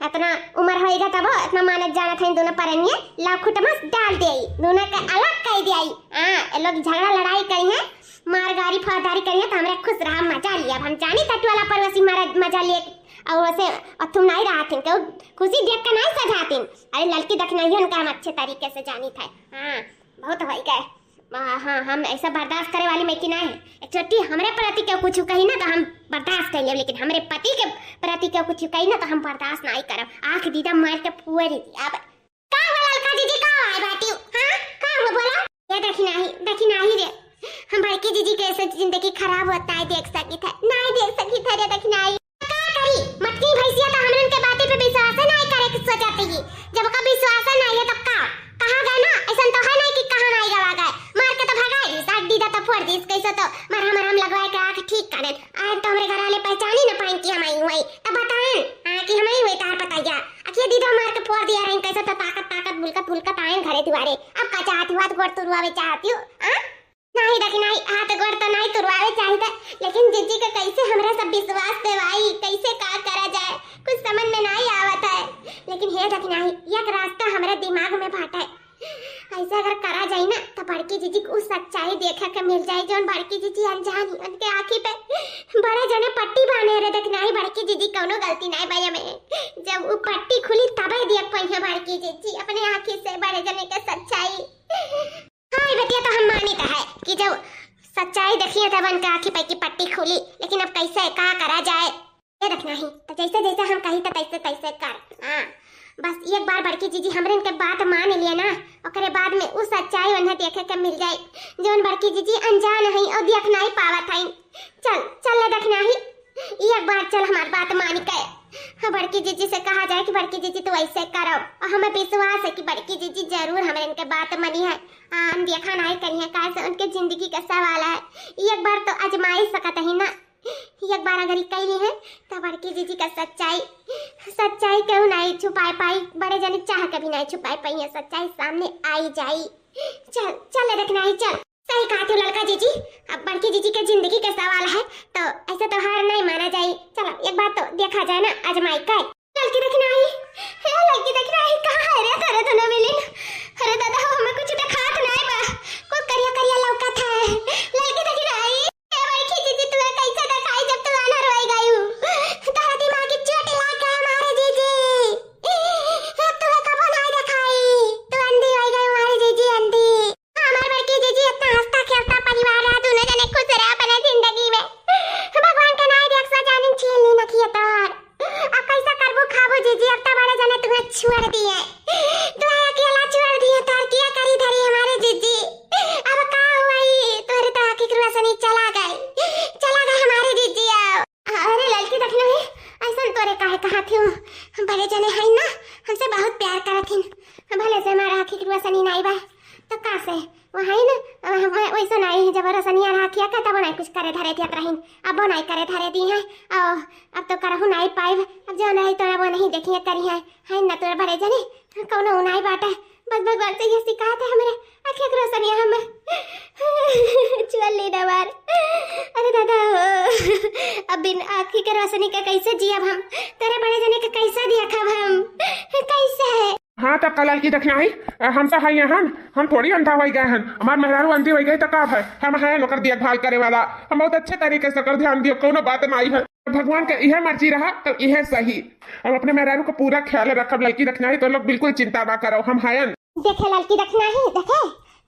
इतना उम्र होइगा तब इतना मानत जानत है दोनों परनिया, लाव खुट मस डाल दे, दोनों के अलग कर दे। हाँ, ये लोग झगड़ा लड़ाई करी है, मार गारी फौजदारी करी है, तो हमरा खुश रहा, मजा लिया। अब हम जानी तट वाला परवसी मारा मजा लिए, और वैसे और तुम नहीं रहा थिन, तो खुशी देख के नहीं सजातीन। अरे लड़की दखिनाही उनका हम अच्छे तरीके से जानी था। हाँ, बहुत हो गए। हाँ, हाँ, हम ऐसा बर्दाश्त करे वाली मैं कि नहीं है। एक छोटी हमरे प्रति के कुछ कही ना तो हम बर्दाश्त कर लेब, लेकिन हमरे पति के प्रति के कुछ कही ना तो हम बर्दाश्त नहीं करब। आँख दीदा मार के फुअर दी। अब का हुआ ललका जीजी, का हुआ है बाटी? हाँ, का हुआ बोला? ये दखिनाही, दखिनाही रे, हम बड़की जीजी के ऐसे जिंदगी खराब होता है देख सकी था, नहीं देख सकी था रे दखिनाही। का करी? मटकी भैंसिया तो हमरन के बातें पे विश्वास है नहीं करे के सोचत ही। जब का विश्वास है नहीं है तब का? कहा गए ना, ऐसा तो है नहीं कि कहा नहीं गवा गए। मार के तो भगाए दी, साथ दीदा तो फोड़ दी, कैसे तो मरहम मरहम लगवाए के आँख ठीक करें। आज तो हमरे घर वाले पहचानी ना पाएं कि हम आई हुई। तब बताएं, हाँ, कि हम आई हुई तार पतैया। अखिया दीदा मार के फोड़ दिया रही, कैसे तो ताकत ताकत बुलकत बुलकत आए घरे दुआरे। अब का चाहती हुआ तो गोड़ तुरवावे चाहती हूँ, हाँ? नहीं दखिनाही, हाथ गोड़ तो नहीं तुरवावे चाहिए, लेकिन जीजी का कैसे हमरा सब विश्वास देवाई, कैसे का करा जाए, कुछ समझ में नहीं आवत है। लेकिन हे दखिनाही, एक रास्ता हमरे दिमाग में बाटे, ऐसे अगर करा जाए ना तो बड़की जीजी को सच्चाई देखे के मिल जाए, जौन बड़की जीजी अनजान ही उनके आँखी पे बड़े जने पट्टी बांधे रहे। दखिनाही, बड़की जीजी कौनो गलती नहीं भैया में, जब वो पट्टी खुली तबे देख पाई है बड़की जीजी अपने आँखी से बड़े जने के सच्चाई। हाँ, ये बतिया तो हम मानी तो है कि जब सच्चाई देखिए तब उनके आँखी पे की पट्टी खुली, लेकिन अब कैसे का करा जाए? ये दखिनाही, तो जैसे जैसे हम कही तो तैसे तैसे कर। हाँ, बस एक बार बड़की जीजी हमरे इनके बात मान लिए ना, ओकरे बाद में उस सच्चाई उन्हें देखे के मिल जाए, जौन बड़की जीजी अनजान है और देख नहीं पावत है। चल, चल ले दखिनाही, एक बार चल हमार बात मान के। हाँ, बड़की जीजी से कहा जाए कि बड़की जीजी तू ऐसे करो, और हमें विश्वास है कि बड़की जीजी जरूर हमरे इनके बात मानी है। हाँ, हम देखा नहीं करी है, काहे से उनके जिंदगी का सवाल है। एक बार तो आजमाई सकत ही ना, एक बार अगर ई कैली है तो बड़की जीजी का सच्चाई, सच्चाई केहू नहीं छुपाए पाई, बड़े जने चाह के भी नहीं छुपाए पाई है, सच्चाई सामने आई जाई। चल, चल रे दखिनाही, चल। सही कहती हो ललका जीजी, अब बड़की जीजी के जिंदगी के सवाल है तो ऐसे तो हार नहीं माना जाए। चलो एक बार तो देखा जाए ना, आजमाई के। ललकी दखिनाही, हे ललकी दखिनाही, कहाँ है रे तोरे दोनों मिलिन? अरे दादा हो, हमें कुछ देखात नहीं बा, कुल करिया करिया लौकत है। ललकी दखिनाही, ए बड़की जीजी, तुहे कैसे देखाई जब तू आन्हर होई गयू? तोहरे दिमाग की चोट लाग गए हमारे जीजी। तुहे कबो नहीं देखाई, तू अंधी होई गई हमारे जीजी, अंधी। हमार बड़की जीजी इतना हंसता खेलता परिवार रहा, दोनों जने खुश रहा अपने जिंदगी में। भगवान के नाई देख सजानिन छीन ली नखिया तोहर। अब कैसा करबू खाबू जीजी, अब तो बड़े जने तुम्हें छोड़ दिए, तुम्हें अकेला छोड़ दिए, तोहर किया करी धरी हमारे जीजी। अब का हुई, तोहरे तो आँखी के रोशनी चला गई, चला गई हमारे जीजी। अब अरे ललकी दखिनाही, ऐसन तोरे काहे कहा थी? बड़े जने हैं ना, हमसे बहुत प्यार करत हिन। भले से हमारा आँखी के रोशनी नाई बा, तो का से? वो है ना, वह, वह, वैसे नाई है, जब रोशनिया रहा किया का, तब नाई कुछ करे धरे दियत रहिन। अब वो नाई करे धरे दी है, और अब तो करहु नाई पाइब। अब जो नाई तो वो नहीं देखिए करी है, है ना तोरे बड़े जने, कौनो नाई बाटा। बस भगवान से ये शिकायत है हमरे, आँखी के रोशनिया हम चुअल ली ना मार। अरे दादा हो, अब बिन आँखी के रोशनी के कैसे जियब हम? तेरे बड़े जने के कैसे देखब हम? कैसे? हाँ, तब का ललकी दखिनाही, हमसे है यहाँ, हम थोड़ी अंधा हो गए हैं। हमार मेहरारू अंधी हो गई तो का है? हम हैं ओकर देखभाल करे वाला, हम बहुत अच्छे तरीके से ओकर ध्यान दियो, कोनो बात नाई है। भगवान के इहे मर्जी रहा तो इहे सही। हम अपने मेहरारू का पूरा ख्याल रखब ललकी दखिनाही, तो लोग बिल्कुल चिंता ना करो, हम हयन। देखे ललकी दखिनाही, देखे,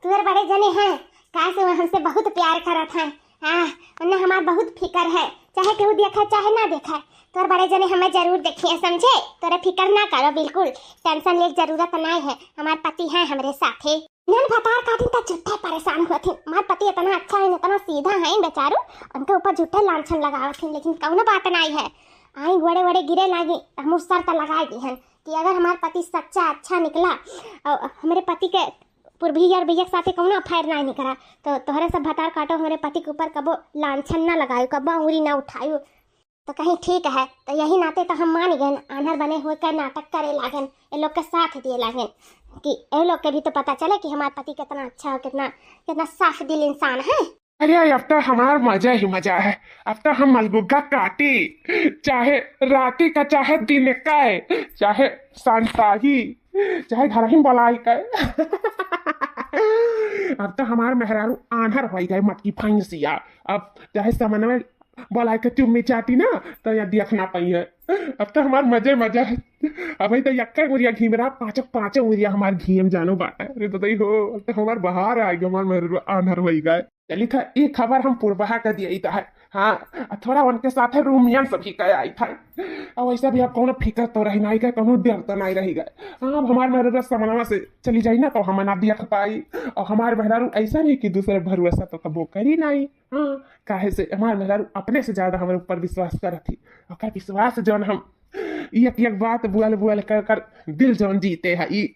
तुहर बड़े जने हैं, काहे से वो हमसे बहुत प्यार करत हैं। हाँ, उन्हें हमार बहुत फिकर है, चाहे केहू देखा चाहे ना देखा, तोर बड़े जने हमें जरूर देखिए, समझे? तोरे फिकर ना करो, बिल्कुल टेंशन ले जरूरत ना है, हमार पति है हमरे साथे। नन भतार काटिन त झूठे परेशान होथिन। हमार पति इतना अच्छा है, इतना सीधा है बेचारू, उनके ऊपर झूठे लांछन लगावत हिन, लेकिन कौनो बात नाई है। आई गोड़े वोड़े गिरे लागी, त हमहू शर्त लगाए दिहन कि अगर हमार पति सच्चा अच्छा निकला और हमरे पति के पुरभियर भैया के साथे कौनो affair ना निकला, तो तोहरे सब भतार काटो, हमरे पति के ऊपर कबो लांछन ना लगायो, कबो अंगुरी ना उठायो। तो कहीं ठीक है, तो यही नाते तो हम मान गए, आन्हर बने हुए का नाटक करे लागन, ये लोग के साथ दिए लागन कि ये लोग के भी तो पता चले कि हमार पति कितना अच्छा हो, कितना, कितना साफ दिल इंसान है। अरे, अब तो हमार मजा ही मजा है। अब तो हम मलगुग्गा काटी, चाहे राती का, चाहे दिन का, चाहे संताही, चाहे घर ही बलाई का। अब तो हमार मेहरारू आन्हर होई गए, मटकी फैंसिया। अब चाहे समनवे बलाई के चुम्मी चाटी ना, तो यहाँ देख ना पाई है। अब तो हमार मजे मजा है। अब तो यक्का उंगरिया घिमरा, पाँचों, पाँचों उंगरिया हमार घिम जानो बाटे। अरे तो हो, अब तो हमार बहार आ गया, हमार मेहरारू आन्हर होई गए। चली था, ई खबर हम पुरबहा के दिया था। हाँ, आ थोड़ा उनके साथ है रोमियन सभी का आई था। और वैसे भी अब कौनो फिकर तो रही नहीं गए, कौनो डर तो नहीं रही गए। हाँ, अब हमार मेहरारू समनवा से चली जाई ना, तो हम ना देख पाई। और हमार मेहरारू ऐसा नहीं कि दूसरे भरोसा तो कबो करी नहीं। हाँ, काहे से हमार मेहरारू अपने से ज्यादा हमारे ऊपर विश्वास करत ही। ओकर विश्वास जौन हम एक एक बात बोल बोल कर कर दिल जौन जीते है ई।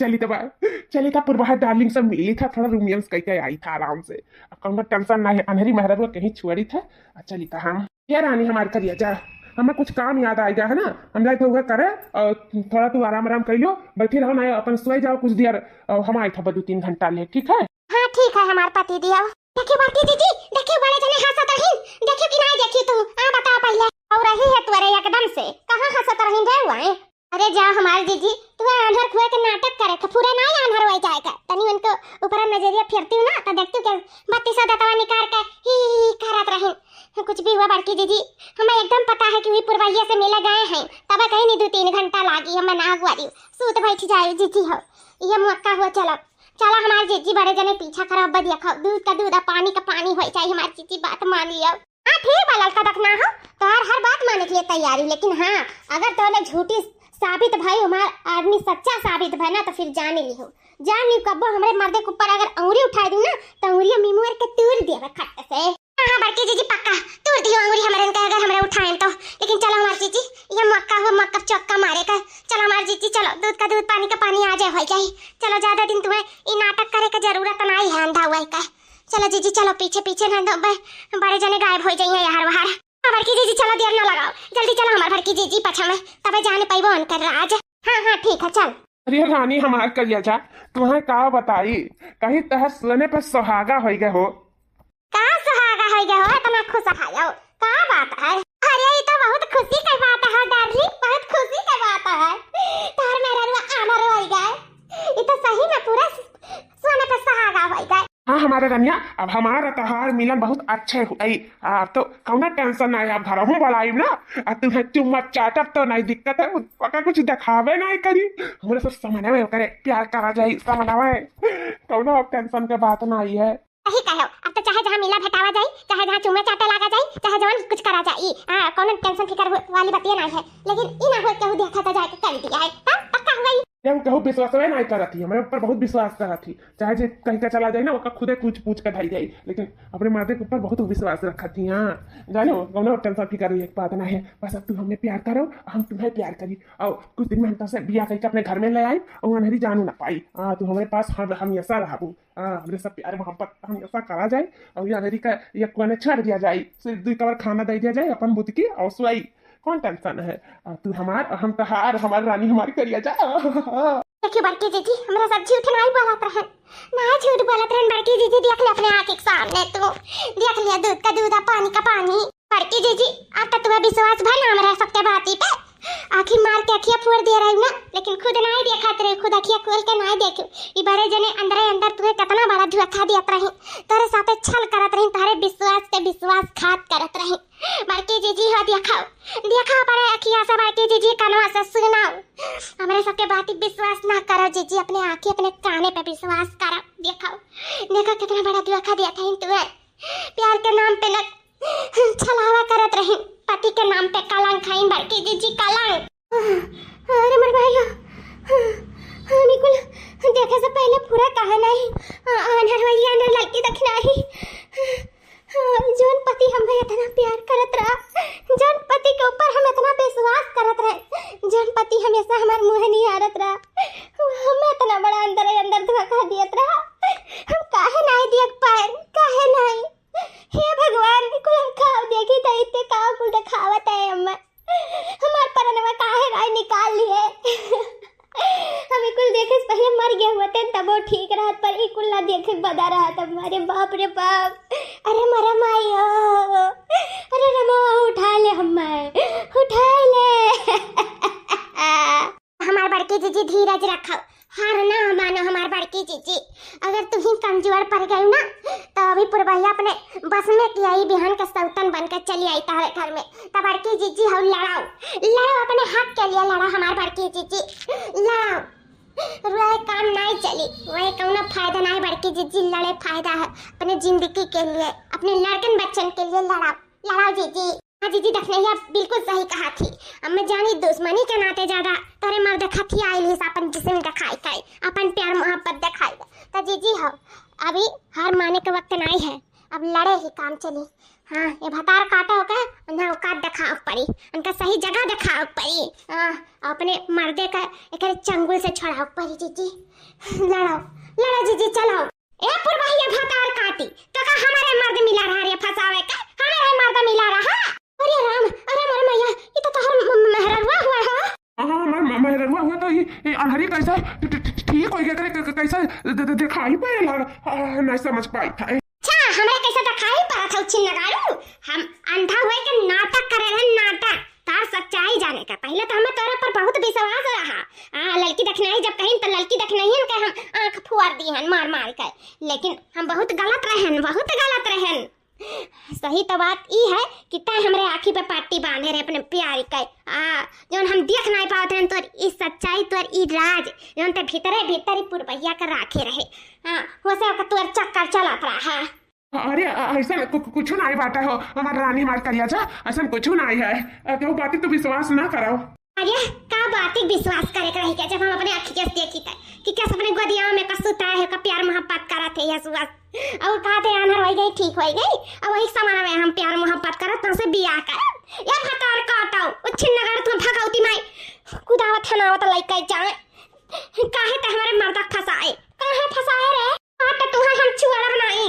चली तो बा, चली था पुरबहा डार्लिंग से मिली था, थोड़ा रोमियंस कह के आई था आराम से। अब कौनो टेंशन ना है, अनहरी मेहरारू कहीं छोड़ी था। आ चली था हम, ये रानी हमार करिया जा, हमें कुछ काम याद आएगा है ना, हम जाए थे उहे करे। और थोड़ा तू आराम आराम कर लो, बैठी रहो ना, अपन सोए जाओ कुछ देर, और हम आए था दो तीन घंटा ले, ठीक है? हाँ ठीक है हमार पति दिया। देखियो बड़की जीजी, देखियो बड़े जने हंसत रहीन, देखियो कि नहीं देखियो तू, आ बता पहले। और रही है तोरे एकदम से, कहाँ हंसत रहीन रे हुआ है? अरे जा हमार जीजी, तू आन्हर हुए के नाटक करे थे, पूरा नहीं आन्हर हुए जाए के। तनी उनको ऊपर नजरिया फिरती हूँ ना, तो देखती हूँ कि बत्तीसों दतवा निकाल के ही, ही, ही करत रहीन। कुछ भी हुआ बड़की जीजी, हमें एकदम पता है कि वही पुरवैया से मिले गए हैं, तब कहीं नहीं दो तीन घंटा लागी, हमें ना हुआ रही, सूत बैठ जाए जीजी हो, ये मौका हुआ। चलो चला हमार जीजी, बड़े जने पीछा करो, अब देखो दूध का दूध और पानी का पानी हो जाए, हमार जीजी बात मान लियो। हाँ ठीक बा ललका बकना हो, तोहार हर बात माने के लिए तैयारी, लेकिन हाँ अगर तोने झूठी साबित भई, हमार आदमी सच्चा साबित भई ना, तो फिर जान लिहो, जान लिहो कब्बो हमरे मर्दे के ऊपर अगर अंगुरी उठाए दी ना, तो अंगुरिया मिमुअर के तूर देवे खट से। हाँ, हाँ, बड़की जीजी, पक्का तूर दियो अंगुरी हमरे इनके, अगर हमरे उठाएन तो। लेकिन चलो हमार जीजी, ये मौका हो, मौका चौका मारे का। चलो हमार जीजी, चलो, दूध का दूध, पानी का पानी, आ जाए, हो जाए। चलो, ज्यादा दिन तुम्हें ई नाटक करे के जरूरत नाई है, अंधा हुआ का। चलो जीजी, चलो, पीछे पीछे ना दो, ब-, बड़े जने गायब हो जाइए यार बाहर। हाँ, बड़की जीजी, चलो, देर ना लगाओ, जल्दी चलो हमार बड़की जीजी, पाछा में तबे जान पाइबो उनकर राज। हाँ, हाँ, ठीक है, चल। अरे रानी हमार करिया जा, तुम्हें का बताई, कहीं तहर सोने पे सुहागा होई गए हो। का सुहागा होई गए हो, इतना खुश हो, का बात है? अरे, ये तो बहुत खुशी की बात है डार्लिंग, बहुत खुशी की बात है। तार मेहररुआ आनर होई गए, ये तो सही में पूरा सोने पे सुहागा होई गए। हाँ हमारे रनिया, अब हमारा तहार मिलन बहुत अच्छे हुई। अब तो कौनो टेंशन नहीं, अब घरहूँ बुलाइब ना, आ तुम्हें चुम्मा चाटब तो नहीं दिक्कत है, ओका कुछ दिखावे नहीं करी, हमरे सब समनवे ओकरे प्यार करा जाई, समनवे, कौनो अब टेंशन के बात नहीं है। सही कहो, अब तो चाहे जहाँ मिला भेटावा जाई, चाहे जहाँ चुम्मा चाटे लागा जाई, चाहे जवन कुछ करा जाई, हाँ, कौनो टेंशन फिकर हो-, वाली बतिया नहीं है। लेकिन ई ना हो केहू देखा तो जाके कर दिया है, हाँ, पक्का हुआ ही। जब केहू विश्वासवे नहीं करत ही, हमरे ऊपर बहुत विश्वास करत ही, चाहे जे कहीं का चला जाए ना, ओका खुदे पूछ पूछ के धई जाई, लेकिन अपने मर्दे के ऊपर बहुत विश्वास रखत ही। हाँ, जानो, कौनो टेंशन फिकर वाली एक बात ना है, बस अब तू हमें प्यार करो, हम तुम्हें प्यार करी, और कुछ दिन में हम तुमसे बियाह करके अपने घर में ले आई, और अनहरी जानू ना पाई। हाँ, तू हमारे पास हम हमेशा रहबू। हाँ, हमरे सब प्यार मोहब्बत हमेशा करा जाए, और ये अनहरी का ये कोने छोड़ दिया जाए, सिर्फ दो कवर खाना दे दिया जाए अपन बुतकी और सोई। कौन टेंशन है? आ, तू हमार, हम तहार, हमार रानी हमार करिया जा। देखियो बड़की जीजी, हमरा सब झूठ नाई बोलत रहन, ना झूठ बोलत रहन बड़की जीजी, देख ले अपने आँख के सामने तू, देख लिया दूध का दूध आ पानी का पानी। बड़की जीजी, अब तो तुम्हें विश्वास भा ना हमरा सबके बाती पे, आँखी मार के अखिया फोड़ दिया रही ना, लेकिन खुद नाई देखत रही, खुद अखिया खोल के नाई देखी, ई बड़े जने अंदरे अंदर तुम्हें कितना बड़ा धोखा दियत रही, तोरे साथे छल करत रही, तोरे विश्वास के विश्वासघात करत रही। बड़की जीजी हो, देखाओ, देखाओ अपने अखिया से, बड़की जीजी कनवा से सुनाओ। हमरे सबके बात पे विश्वास ना करो जीजी, अपने आँखी, अपने काने पे विश्वास करो। देखाओ, देखो कितना बड़ा धोखा दिया था इन तुम्हें। प्यार के नाम पे न छलावा करत रही, पति के नाम पे कलंक है बड़की जीजी, कलंक। अरे मोर भाई हो, निकुल देखे से पहले पूरा कहा नहीं, आन्हर वाली आन्हर लड़की दखिनाही। हाँ, जौन पति हमरे इतना प्यार करत रहा, जौन पति के ऊपर हम इतना विश्वास करत रहे, जौन पति हमेशा हमार मुँह निहारत रहा, वो हमें इतना बड़ा अंदर ही अंदर धोखा दियत रहा। हम काहे नाई देख पाए, काहे नाई? हे भगवान, कुल हम खाओ देखी त इतने का कुल देखावत है अम्मा। हमार परनवा काहे नाई निकाल लिए? हमें कुल देखे से पहले मर गए होते तबो ठीक रहत, पर ई कुल ना देखे के बदा रहत। हमारे बाप रे बाप, अरे मरा माई हो, अरे रमवा उठा ले हमें, उठा ले। हमार बड़की जीजी धीरज रखो, हार ना मानो हमार बड़की जीजी। अगर तुही कमजोर पड़ गई ना तो अभी पुरवैया अपने बस में किया ही बिहान के सौतन बन के चली आई तारे घर में। तो बड़की जीजी हो लड़ाओ, लड़ाओ अपने हक के लिए लड़ाओ हमार बड़की जीजी, लड़ाओ। रोए काम नाई चली, वही कौनो फायदा नाई बड़की जीजी, लड़े फायदा है अपने जिंदगी के लिए, अपने लड़कन बच्चन के लिए लड़ाओ, लड़ाओ जीजी। हाँ जीजी, दखनैया बिल्कुल सही कहा थी। अब मैं जानी दुश्मनी के नाते ज्यादा तोरे मर्द खथिया आइल हिस अपन जिस्म दिखाई के, अपन प्यार मोहब्बत दिखाई के। तो जीजी हो, अभी हार माने के वक्त नाई है, अब लड़े ही काम चली। हाँ, ये भतार काटो के, उन्हें औकात दिखाओ पड़ी, उनका सही जगह दिखाओ पड़ी। हाँ, अपने मर्दे का एक चंगुल से छोड़ाओ पड़ी जीजी। लड़ो, लड़ो जीजी, चलो। ए पुरवहिया भतार काटी, तो का हमारे मर्द मिला रहा रे फंसावे के? हमारे मर्द मिला रहा? अरे राम, अरे मोर मैया, ये तो तोहर म-, म-, मेहररुआ हुआ है। हाँ, हमार म-, मेहररुआ हुआ तो ये, ये अनहरी कैसा ठ-, ठ-, ठ-, ठीक होई गया करे, क-, क-, कैसा द-, द-, दिखाई पड़े लाग, आ, नहीं समझ पाई था। अच्छा, हमरे कैसा दिखाई पड़ा था उच्छिन नगाड़ू? हम अंधा हुए के नाटक करे रहे, नाटक। तार सच्चाई जाने का पहले तो हमें तोरे पर बहुत विश्वास रहा। आ, लड़की दखनाई जब कहीं तो लड़की दखनाई के हम आंख फुआर दी हन मार मार के, लेकिन हम बहुत गलत रहन, बहुत गलत रहन। सही तो बात ई है कि तै हमरे आँखी पे पट्टी बांधे रहे अपने प्यारी के। आ, जौन हम देख नाई पावत रहन तोर ई सच्चाई, तोर ई राज, जौन ते भीतरे भीतर ही पुरवैया के राखे रहे। हाँ, वैसे ओकर तोर चक्कर चलत रहा। अरे, अ-, ऐसा कु-, कु-, कुछ नाई बात हो, हमार रानी, हमार कलिया जा, ऐसा कुछ नाई है। अ, केहू बाती तो विश्वास ना करो। अरे, का बाती विश्वास करे के रही क्या, जब हम अपने अखिया से देखी थे कि कैसे अपने गोदिया में का सुता है, का प्यार मोहब्बत करत है, यस बस। और कहा थे, आन्हर होई गई, ठीक होई गई। और वही समय में हम प्यार मोहब्बत करत, तुमसे बियाह करब। या भतार काटो, उच्छिन नगर तुम भगवती माई। कुदावत हनावत लइका जाए। काहे ते हमारे मर्दा फंसाए? काहे फंसाए रे? आ त तुहे हम छुअड़ब नाई,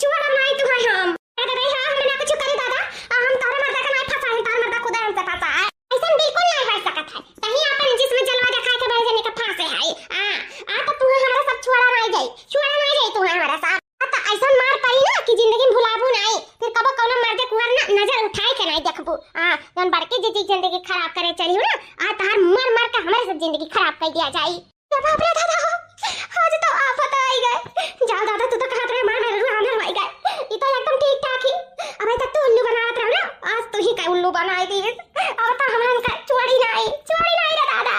छुअड़ब नाई तुहे हम। अरे दादा, हाँ, हम ना कुछ करी दादा, आ, हम तोहरे मर्दा का नाई फंसाए, तोहरे मर्दा खुदे हमसे फंसाए। ऐसन बिल्कुल नाई हो सकत है। कहीं अपन जिस्म जलवा दिखाए के बड़े जने के फांसे है। आ, आ त तुहे हमारा सब छुअड़ा नाई जाई, छुअड़ा नाई जाई तुहे हमारा सब। आ त ऐसन मार पड़ी ना कि जिंदगी में भुलाबू नाई, फिर कबो कौनो मर्दे कुहर ना नजर उठाए के नाई देखबू। आ, जौन बड़की जीजी जिंदगी खराब करे चली हो ना, आ तहार मर मर के हमारे सब जिंदगी खराब कर दिया जाई। ए बाप रे दादा हो, आज तो आफत आई गए। जाओ दादा, तू तो कहत रहे हमार मेहररुआ आन्हर होई गए। ई तो एकदम ठीक ठाक ही। अबे तो तू उल्लू बनावत रहो ना, आज तू ही का उल्लू बनाई दी। अब तो हमरा इनका छोड़ी नाई, छोड़ी नाई रे दादा।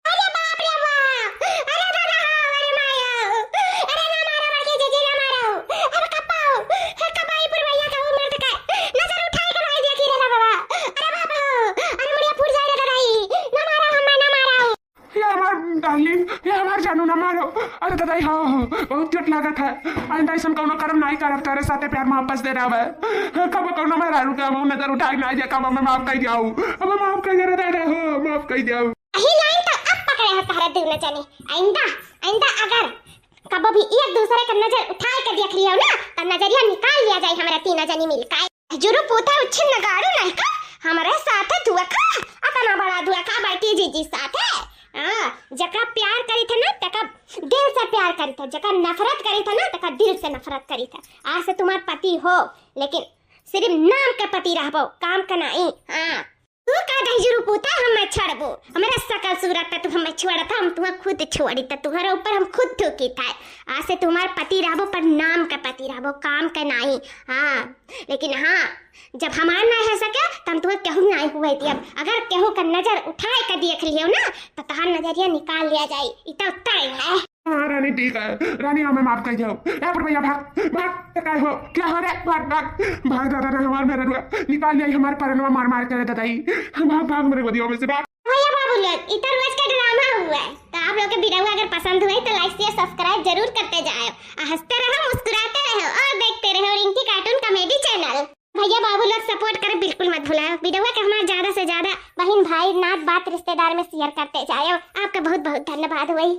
अरे बाप रे बाप, अरे दादा हो, अरे माया हो, अरे ना मारो बड़की जीजी, ना मारो। अरे कपाओ, हे कपाई पुरवैया का उमर तक है। नजर उठाई के भाई देखी रे बाबा। अरे बाप हो, अरे मुड़िया फूट जाए रे दादा ही। ना मारो हमें, ना मारो। ये हमार darling, ये हमार जानू, ना मारो। अरे दादा, हाँ, हाँ, बहुत चोट लागत है। आइंदा ऐसन कौनो करम नाई करब, तोरे साथे प्यार मोहब्बत से रहबे। कब कौनो मेहरारू के हम नजर उठाई नाई देखब, हमें माफ कर दियाऊ। हमें माफ कर दे रे दादा, हो, माफ कर दियाऊ। यही line तो अब पकड़े हो तहरा दोनों जने। आइंदा, आइंदा अगर कबो भी एक दूसरे का नजर उठाए के देख लियो ना, तो नजरिया निकाल लिया जाए हमारा तीनों जनी मिलकर। जुरू पूता उच्छिन नगाड़ू नहीं का, हमरे साथे धोखा, अतना बड़ा धोखा बड़की जीजी साथे। हाँ, जका प्यार करी थे ना, तका दिल से प्यार करी थे, जका नफरत करी थे ना, तका दिल से नफरत करी थे। आज से तुम्हार पति हो, लेकिन सिर्फ नाम का पति रहबो, काम का नाई। हाँ, तू का दही जुरू पूता हमें छड़बो, हमारा सकल सूरत पे तू हमें छोड़ता, हम तुम्हें खुद छोड़ी, तो तुम्हारे ऊपर हम खुद थूकी था। आज से तुम्हार पति रहबो, पर नाम का पति रहबो, काम का नाई। हाँ, लेकिन हाँ, जब हमार ना हो सके, तो हम तुम्हें केहू ना हुए दियब। अगर केहू का नजर उठाए के देख लियो ना, तो तहार नजरिया निकाल लिया जाई। इतना उत्तर है। हाँ, रानी, ठीक है। रानी, हमें माफ कर जाओ। ए, पर भैया, भाग, भाग, तो काय हो? क्या हो रे? भाग, भाग। भाग, दादा, ना हमार मेहररुआ निकाल लिया, हमार परनवा मार, मार के रे, दादा, ई। भाग, भाग, मेरे गोदियों में से भाग। भैया बाबू लोग, ई तो रोज का drama हुआ है। तो आप लोग के video अगर पसंद हुए तो like, share, subscribe जरूर करते जाओ। आ हंसते रहो, मुस्कुराते रहो और देखते रहो रिंकी cartoon comedy channel। भैया बाबू लोग support करें, बिल्कुल मत भूलें। वीडियो के हमार ज्यादा से ज्यादा बहिन, भाई, नात, बात, रिश्तेदार में share करते जाए। आपका बहुत बहुत धन्यवाद होई।